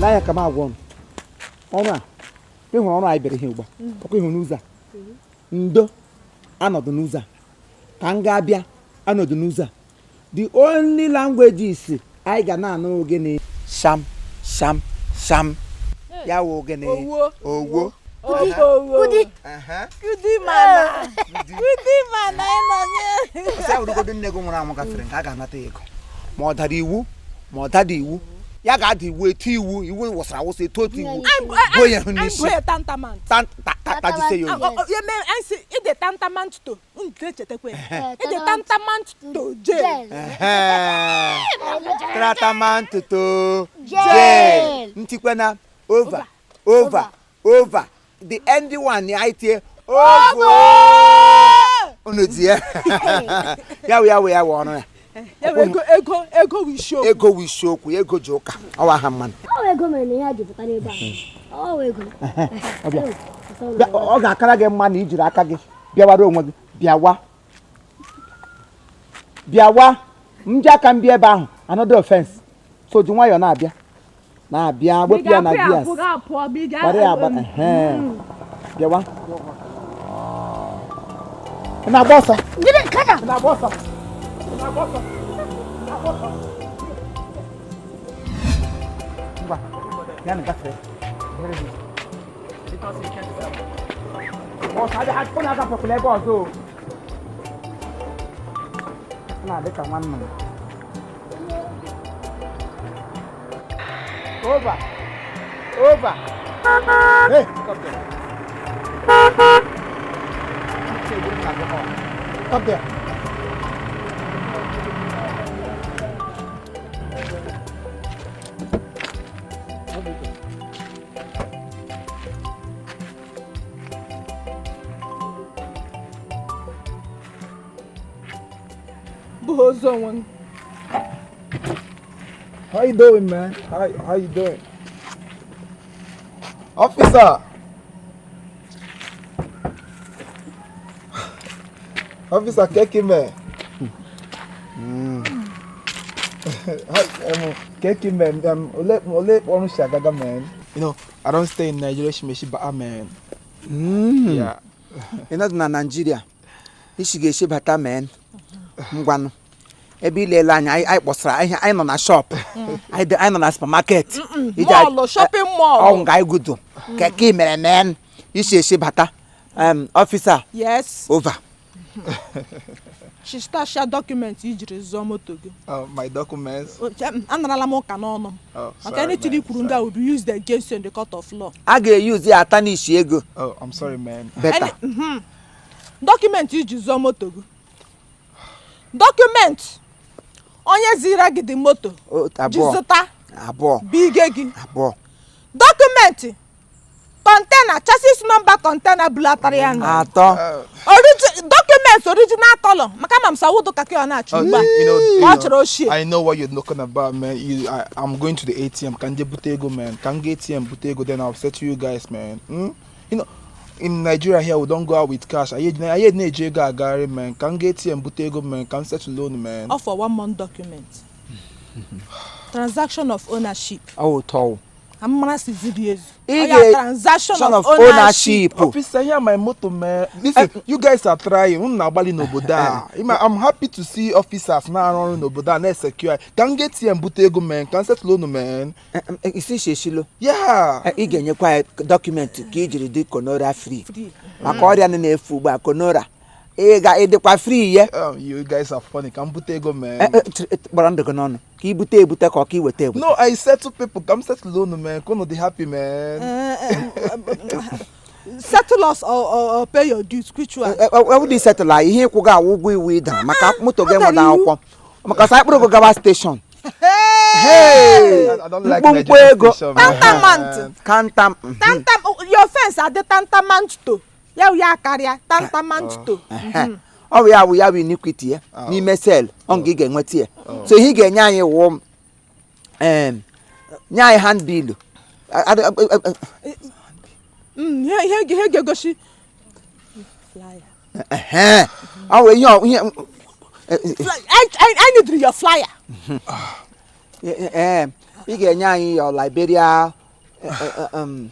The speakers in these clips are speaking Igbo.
Anya ka m agwa ụnụ ọrụ a ị hụrụ, ọrụ anyị bịara ihe ugbu a, ọkwa ịhụ n'ụzọ a, ndo anọdụ n'ụzọ a ka m ga-abịa anọdụ n'ụzọ a. The only languages anyị ga na-anụ, gịnị? Sham sham sham, ya wụ gịnị? Owo. Owo. Kudi. Kudi mana. Kudi mana ị nọ nye. Ọsị ya wụrụgodo nne gị nwụrụ anwụ gafere nke a ga-anata ya ego, ma ọ dara iwu, ma ọ dada iwu, ya ga-ada iwu etu iwu iwu wụsara awụsa etu otu iwu buo ya hụ Anyị n'isi. bụ ya tantamount. Tajise ya oyi. Ya mee anyị sị ịdị tantamount to unu echetakwa ya. Ịdị tantamount to jail. Tantamount to jail. Ntikwe na over, over, over, the ending one anyị tie over. Unu ji ya, ya wụ, ya wụ, ya wụ ọrụ ya. Ya bụ ego, ego, ego wụ isiokwu. Ego wụ isiokwu, ego ji ụka ọwa ha mmanụ. Ọ wụ ego mere na ihe a ji pụta n'ebe a. Ọ wụ ego. Ọ bịa. Bịa, ọ ga-akara gị mma na ijiri aka gị bịawara onwe gị. Bịawa, bịawa, m ji aka m bịa ebe ahụ, another offense. So ji nwayọọ na-abịa, na-abịa, wepụ ya na gears, gbara ya agba. Ehe. Bịawa, ị na-agba ọsọ. Gịnị kata? Ị na-agba ọsọ, ị na-agba ọsọ, ị na-agba ọsọ. Ngwa, bịa na gafere. Ọsọ adịghị, ọ na-agafekwala ebe ọzọ o. Ọ na-adị ka nwa nnụnụ. Over, over. Hey, stop there. Stop there. Bụ ozu onwe m. How you doing, man? How you doing? Officer! Officer Kekime. Hi, Kekime, ole ole ọrụ si agaga, man. I don't stay in Nigeria, shimeshi ba, man. Yeah. Ị nọdụ na Naijiria, isi ga-esi bata men. Ngwanụ, ebe ilele anya anyị, anyị kpọsara ihe anyị nọ na shop anyị anyị nọ na supermarket. Mall, shopping mall. Ọ nga anyị gudo ka ị mere men isi esi bata, officer. Yes. Over. Chistasha document ijiri zụọ moto gị. Oh, my documents. Anarala m ụka n'ọnụ m. Oh, Maka sorry, anything man. i kwuru nga will be used against you in the court of law. A ga-eyuzi ya ata n'isi ego. Oh, I'm sorry, man. Better. Document iji zụọ moto gị, document onye zira gị dị moto ji Abụọ. zụta Abụọ. bige gị. Abụọ. Document container, chassis number container bulatara ya nụ. Atọ. Document original color, maka ma m sawudu ka ọ na-achọ Oh, ugbu a you ka ọ know, chọrọ ochie. I know what you're looking about, man. I'm going to the ATM. Can you bute ego, man? Can get ATM bute ego, then I'll settle you guys, man. In Nigeria here, we don't go out with cash. I hear na ego agari, man. Can get ATM bute ego, man. Can settle loan, man. Ọ for one month document, transaction of ownership. Ọ ụtọ. Amara si ziri ezu. Ị Ọ ya transaction of ownership. Officer, here my motor, man. Listen, you guys are trying. Unu na-agbalị n'obodo a. I'm happy to see officers na-arụ ọrụ n'obodo a na-esecure. Can get ATM bute ego, man. Can settle loan, man. Isi sheshilo. Yeah. Ị ga-enyekwa ya document ka i jiri dị corona free. Free. Maka ọrịa nọ na-efu ugbu a, corona, ị ga ịdịkwa free ye. You guys are funny. Can bute ego, man. Kpọrọ ndụ gị n'ọnụ ka i bute ebute ka ọ ka i weta ebute. No, I settle people. Come settle loan, man. Come on, they happy, man. Settle us or pay your dues, which one? Ewu dị settle anyị ihe ịkwụ gị awụ ụgwọ iwu ị dara maka moto gị Ọ dara nwere iwu. akwụkwọ maka sị anyị kpụrụ gị gawa station. I don't like Mkpụmkpụ Nigerian ego. station, man. Tantamount. Kanta. Tantam your offense adị tantamount to ya wụ ya karịa tantamount to. Ọ bụ ya bụ, ya bụ iniquity ya n'ime cell ọ nga ị ga-enweta ya. So ihe ị ga-enye anyị wụ nye anyị handbill. Ihe ga-egosi flyer. Ehe. Ọ bụ ihe I need your flyer. Ee, ị ga-enye anyị your Liberia.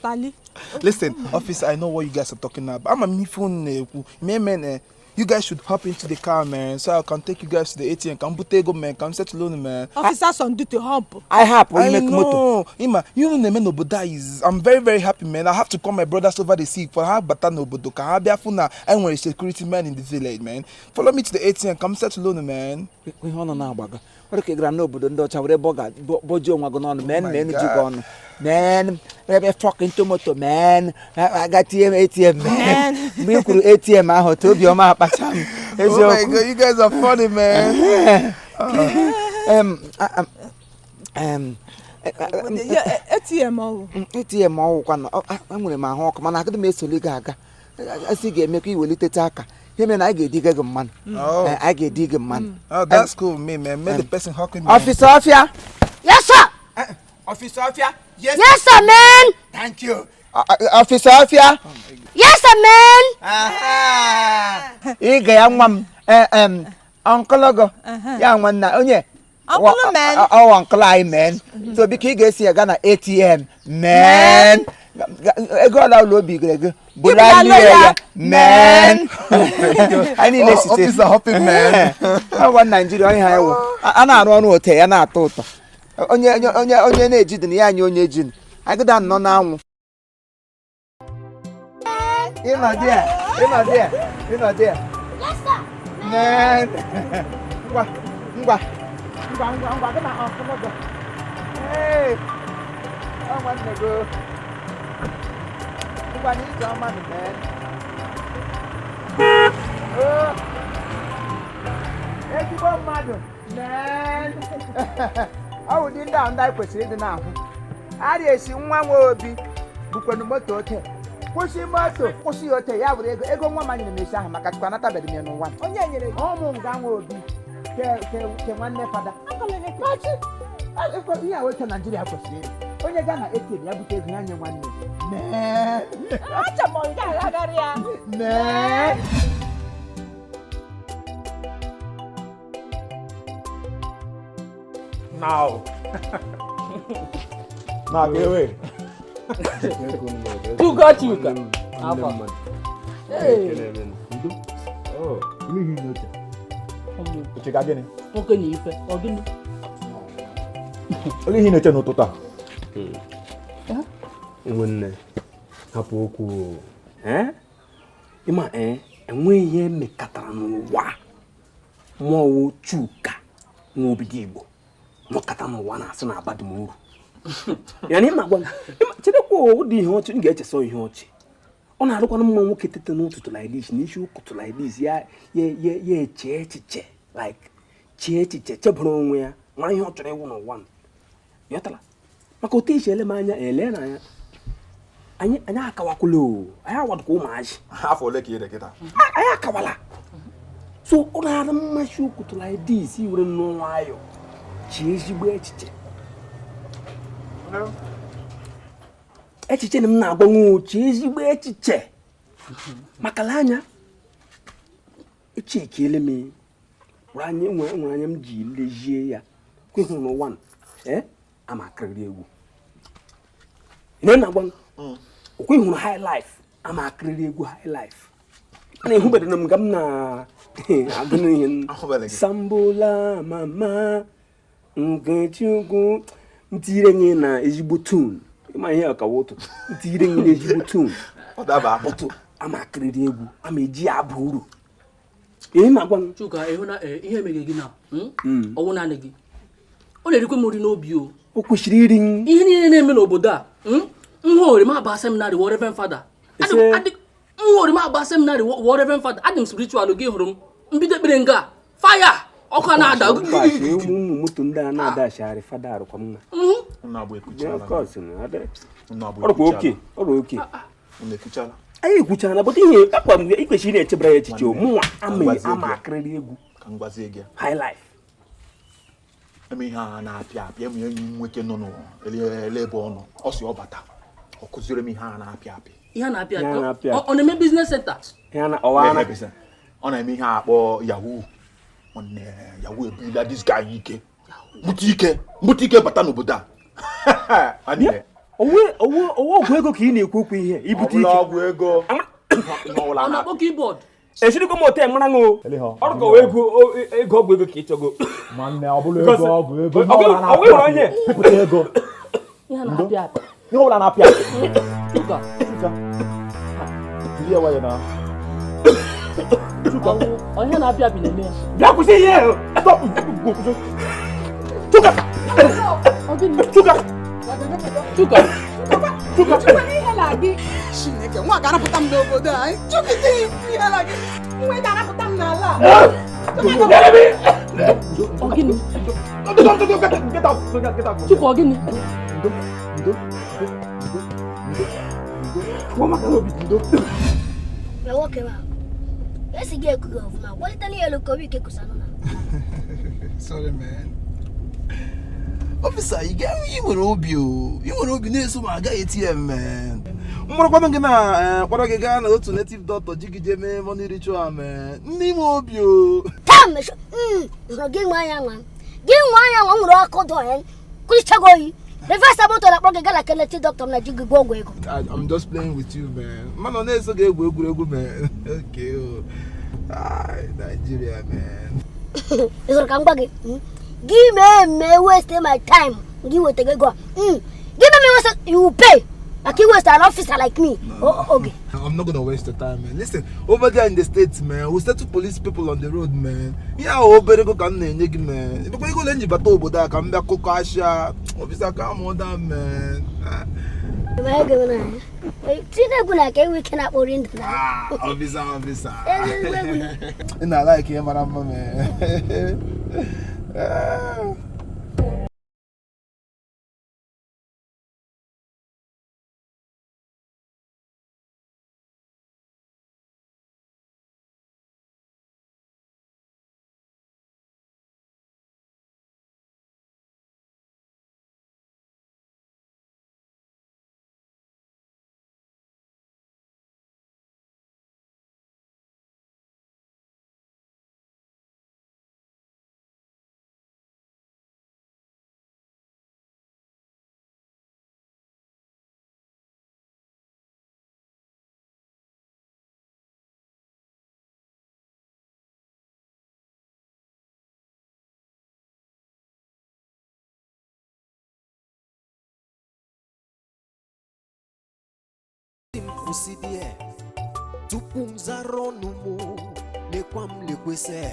Tali. Listen, officer, I know what you guys are talking about. I'm a mifun na-ekwu. Man, eh, you guys should hop into the car, man, so I can take you guys to the ATM. Ka m bute ego, man. Ka m settle unu, man. Officer on duty hump. I hapụ I ime moto. know. Ima, you know na-eme n'obodo a is I'm very very happy, man. I have to call my brothers over the sea for ha bata n'obodo ka ha bịa fụ na e nwere security man in the village, man. Follow me to the ATM ka m settle unu, man. Ihe ọ nọ na-agbaga ọ dị ka ị gara n'obodo ndị ọcha were bọga bọjie onwe gị n'ọnụ men my men ji gị God. ọnụ men ebe fọkin tomato men aga tinye m ATM men mgbe ị kwuru ATM ahụ otu obiọma akpacha m. Oh my Eziokwu. God, you guys are funny, man. Em, a- am- em, ATM ọwụ. ATM ọwụkwa na enwere m ahụ ọkụ, mana agaghị m esoli gị aga. Asị ga-eme ka iwelitete aka ihe mere na anyị ga-ediga gị mmanụ. Oh. Anyị ga-edi gị mmanụ. Oh, that's cool, me, man. Make the person hawking, man. Officer Ọfịa. Yes, sir. Officer Ọfịa. Yes. Yes, sir, man. Thank you. Officer Ọfịa. Yes, sir, man. Ị ga ya nwa m ọnkụlụgụ ya nwanna onye. Uncle man. Ọwa ọnkụlụ anyị, men. So biko, ị ga-esi ya gaa na ATM, men. Ego ọla ụlọ obi gere gị Ibulalo bulalụ ya. ya, Men, anyị niile Oh, site officer hopping, man. Ọgwa Naijiria onye ha ewu a na-arụ ọrụ ote ya na-atọ ụtọ. Onye onye onye onye na-ejidin ya anyị onye jin agịda nọ n'anwụ. Ịnọ there, ịnọ there, ịnọ there. Yes, sir. Man. Ngwa ngwa ngwa ngwa ngwa, gị na ọkụlụ gị. Hey, ọ nwanne gị. Ngwa na ije ọma nụ, man. Oh. Ezigbo mmadụ, man. Ọ bụ ụdị ndị ahụ ndị anyị kwesịrị ịdị na-ahụ. A na-esi nwa nwa obi bukwenu moto ote, kwụsị moto, kwụsị ya ote ya were ego ego nwa m anyị na-emesi ahụ maka chukwu anatabeghị m ya n'ụwa. Onye nyere gị? Ụmụ nga nwa obi ke ke ke nwanne fada. Machi, ihe a oche Naijiria kwesịrị ịdị. Onye gaa na ATM ya bute ego ya nye nwanne. Mee. Acha m ọ ga-agagharị ya. Mee. Now. Na ewe. Chuka, Chuka. Afa. Hey. Oh, ihe n'oche. Uche ga gịnị? Nwoke na ife. Ọ gịnị? Olee ihe ị na-eche n'ụtụtụ a? Nwanne, hapụ okwu. Eh? Ịma ee, enweghị ihe mekatara n'ụwa mmụọ Chuka nwa obido Igbo nọkọta n'ụwa na-asị na aba dị m uru ya na ịma gwa m. Chedekwa ụdị ihe ọchị m ga-echesa ihe ọchị. Ọ na-arụkwanụ mma nwoke tete n'ụtụtụ like this, n'isi ụtụtụ like this, ya ya ya ya eche echiche, like chee echiche, chebara onwe ya, mara ihe ọ chọrọ ịwụ n'ụwa. Yọtala maka otu esi ele m anya ele na anya anyị anyị akawakwula o, anyị awadukwa ụmụazị. Afọ ole ka ị dị kịta? Anyị akawala. So ọ na-adị mmasị ụtụtụ like this iwere nnọọ nwayọ chie ezigbo echiche. Echiche na m na-agbanwe ochie ezigbo echiche maka na anya echekiele m were anya nwere anya m ji lezie ya kwa ịhụ n'ụwa m ee ama akịrịrị egwu ị na-agwa m okwe hụrụ high life, ama akịrịrị egwu high life a na-ehubere na m ga m na-agụ n'ihe Ahụbeghị gị. Sambola mama Nkechukwu ntire nye na ezigbo tune, ịma ihe ọkawa ụtụtụ ntire nye na ezigbo tune. Ọ daba. Bọtụ ama akịrịrị egwu ama eji ya aba uru ihe na-agwa m. Chuka, ịhụ na ihe emeghe gị na ọwụ naanị gị. Ọ na-erikwe m nri n'obi o. O kwesịrị iri m. Ihe niile na-eme n'obodo a, nha ohere m aba seminarị wụọ Reverend Father. Ise. Nha ohere m aba seminarị wụọ Reverend Father. Adị m spiritual gị hụrụ m. Mbido ekpere nga fire ọkụ a na-ada. Ụbọchị ụmụ moto ndị a na-adachigharị fada arụkwa mma. Unu abụ ekwuchala. Of course, na adị. Unu abụ Ọrụkwa oke, ọrụ oke. Unu ekwuchala. Anyị ekwuchara bụta ihe akwa m ị kwesịrị na-echebara ya echiche o. Mụnwa ama Ngwazie ama gị. akịrịrị egwu Ka m gwazie gị. high life. Eme ihe a na-apịa apịa, eme enyi m nwoke nọ n'ele ebe ọ nọ. Ọ sị ọ bata. Ọ kụziri m ihe a na-apịa apịa. Ihe a na-apịa Ihe a na-apịa. Ọ na-eme business center. Ihe a na ọwa ana. Ọ na-eme ihe a akpọ yahoo. Nwanne, yahoo ebula this guy ike. Mbute ike, mbute ike bata n'obodo a. Nwanne. Owe ọgwụ ego ka ị na-ekwu okwu ihe ibute ike. Ọgwụ ego. Ọ na-akpọ keyboard. Eshirikwa m ote mara ṅụ. Ọrụ ka ego ego ọgwụ ego ka ị chọgo. Nwanne ọ bụla ego ọgwụ ego. Ọ hụrụ onye. Pịpụta ego. Ihe na-apịa apịa. Ihe ọbụla na-apịa. Chuka. Chuka. Jiri ya nwayọ na. Chuka. Ihe na-apịa apị na-eme ya. Bịa kwụsị ihe. Stop. Chuka. Chuka. Chuka. Chuka. Chuka ihe na-agị. Chineke nwa ga-arapụta m n'obodo a. Chuka ihe na-agị. Nwa ga-arapụta m n'ala a. Ọ gịnị? Get out. Get out. Chuka ọ gịnị? Ndo. Ndo. Ndo. Ndo. Na nwoke ma. Esi gị ekughị ọfụma, kwalite n'ihe elu ka obi ike kụsanụ na. Sorry, man. Officer, you get me nwere obi o. You nwere obi na-eso m aga ATM, man. Mgbarakwanụ gị na kpọrọ gị gaa na otu native doctor ji gị jee mee money ritual, man. Ndị nwe obi o. Taa mesho, hụrụ gị nwa anya nwa. Gị nwa anya nwa nwere ọkụ dọ ya. Kwụsịchago oyi. Reverse moto na kpọrọ gị gaa na native doctor m na ji gị gwọ ọgwụ ego. I'm just playing with you, man. Mana ọ na-eso gị egwu egwuregwu, man. Okay, o. Ai, Nigeria, man. Ị hụrụ ka m gwa gị? Give me waste my time. Give me go. Give me waste. You will pay. Like you waste an officer like me. No, oh, okay. I'm not gonna waste the time, man. Listen, over there in the States, man, we settle police people on the road, man. Yeah, obere go kan na-enye gị, man. Because you go lenji bata obodo a ka m bịa kụkọ asha. Officer, come on down, man. Tinegwu na ka enwe ike na-akpọrọ ndụ na. Officer, officer. Ị na-like ihe mara mma, man. Kwụsịdị tupu m zara ọnụ m lekwa m lekwesị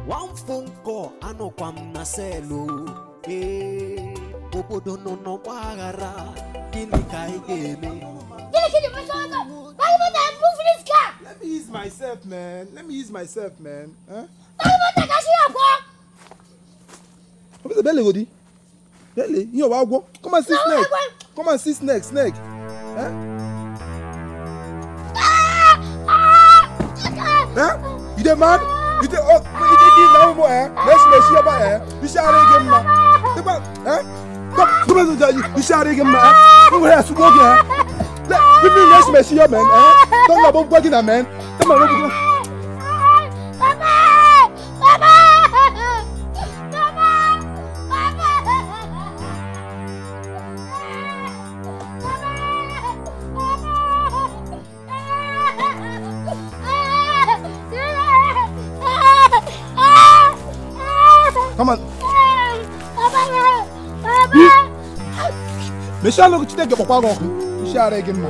one phone call anọkwa m na selụ ee obodo nọ n'ọgba aghara gịnị ka anyị ga-eme? Let me ease myself, man. Let me ease myself, man. Huh? Bele, you know, come and see snake. Come and see snake, snake. Huh? Huh? You dey mad? You dey oh, you dey dey now more, eh? Let's make sure about eh. You shall again, ma. Eh? Come on, you shall again, ma. Come here, so go here. Let me let's make sure, man. Eh? Don't know about working, man. Come on, Papa! Papa! Papa! Papa! Come on. Meshia look Chineke kpọkwa gị ọkụ. Isi ara gị mma.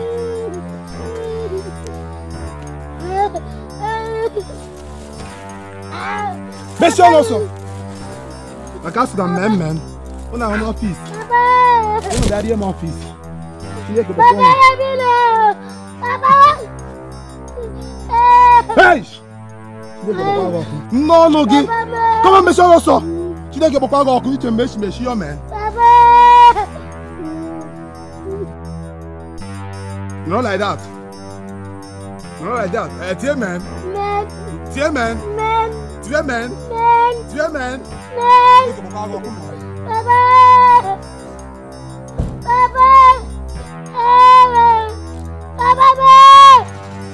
Meshia ọsọ. Maka asị na mmemme. Ụnụ ahụ n'ọfịs. Ụnụ bịa rie m ọfịs. Chineke kpọkwa gị. Hey! Chineke kpọkwa gị ọkụ. N'ọnụ gị. Come on, meshia ọsọ. Chineke kpọkwa gị ọkụ iche meshi meshi yo man. Not like that. Not like that. Tie man. Tie man. Tie man. Tie man. Baba. Baba. Baba. Baba.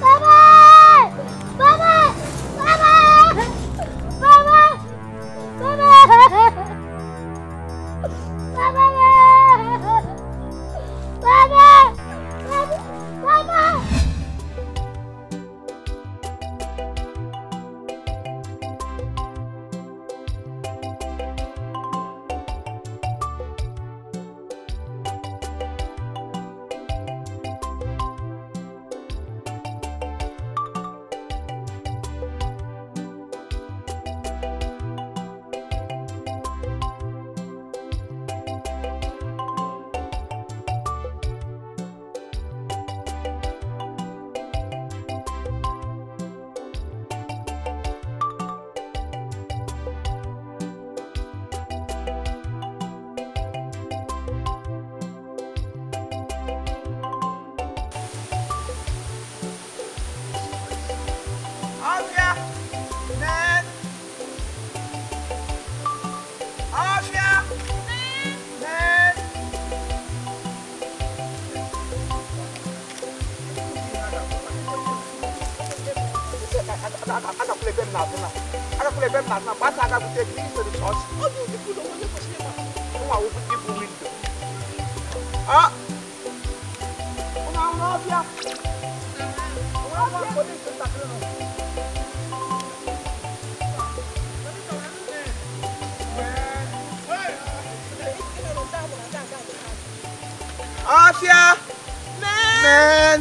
Baba. Baba. Baba. Baba. Baba. Agakwula ebe m na-azụ na. Agakwula ebe m na-azụ na. Gbasa aga bute ego n'ihi soro chọọchị. Ọ dị ụdị onye kwesịrị ịma. Nwa wụ ibu windo. Ah! Ụnụ ahụrụ ọbịa? Ụnụ ahụrụ polisi ntakịrị nọ? Ọfịa! Man!